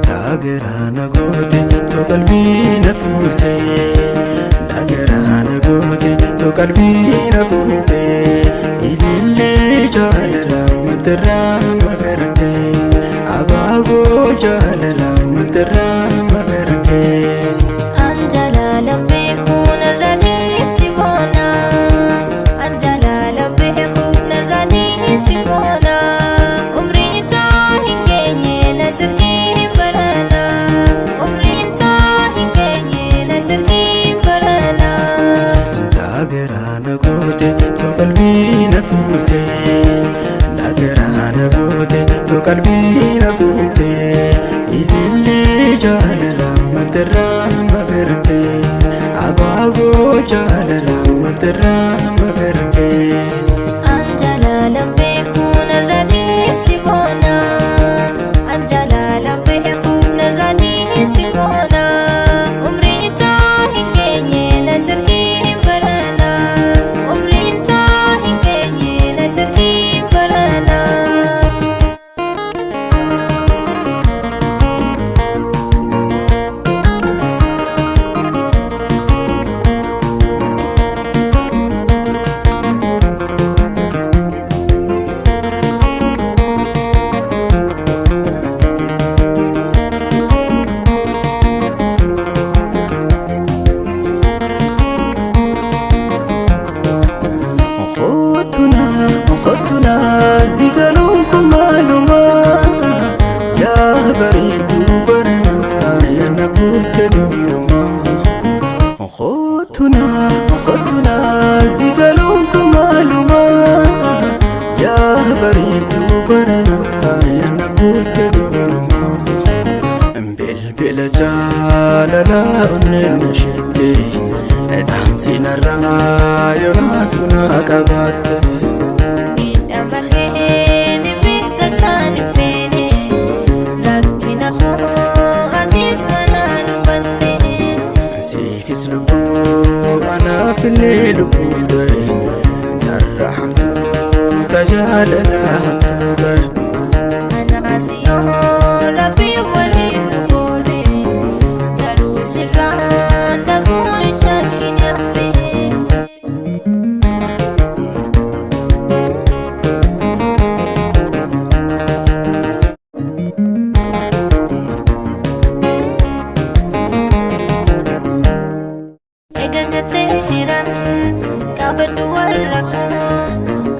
Dagaraana goote too qalbii na fuute, dagaraana goote too qalbii na fuute, ilillee jaalala matarraa magarte, abaaboo jaalala matarraa magarte. Dagaraana goote too qalbii na fuute, dagaraana goote too qalbii na fuute, ilillee jaalala matarraa magarte, abaaboo jaalala matarraa magarte. Okootuna okootuna zigaluun kun maaluma, yaa bareedduu baranaa yana guutte dubruma. Okootuna okootuna zigaluun kun maaluma, yaa bareedduu baranaa yana guutte dubruma. Bilbila jaalalaa onneen isheetti dhaamsi narraa yoona sunaa qabaatte. Siifis lubbuu anaafillee lubbuu ta'e, darra hamtuu tajaalala hamtuu ta'e.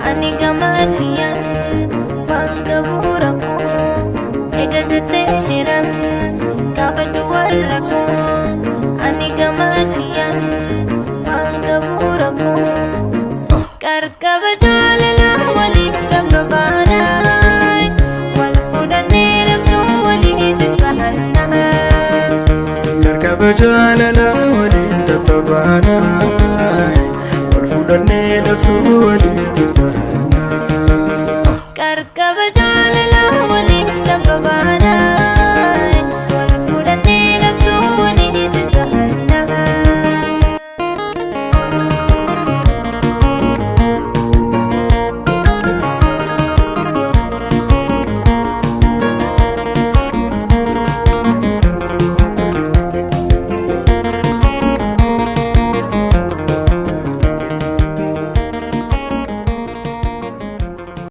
Ani gama kiyyaan waan qabu rakkoo eegalte heeran gaafadhu warra koo, ani gama kiyyaan waan qabu rakkoo. Qarqaba jaalala waliin tabba baanaa, wal fuudhannee rabsuu waliitis bahannaa. Qarqaba jaalala waliin tabba baanaa, wal fuudhannee dhabsuu waliitis bahannaa. Qarqaba jaalala.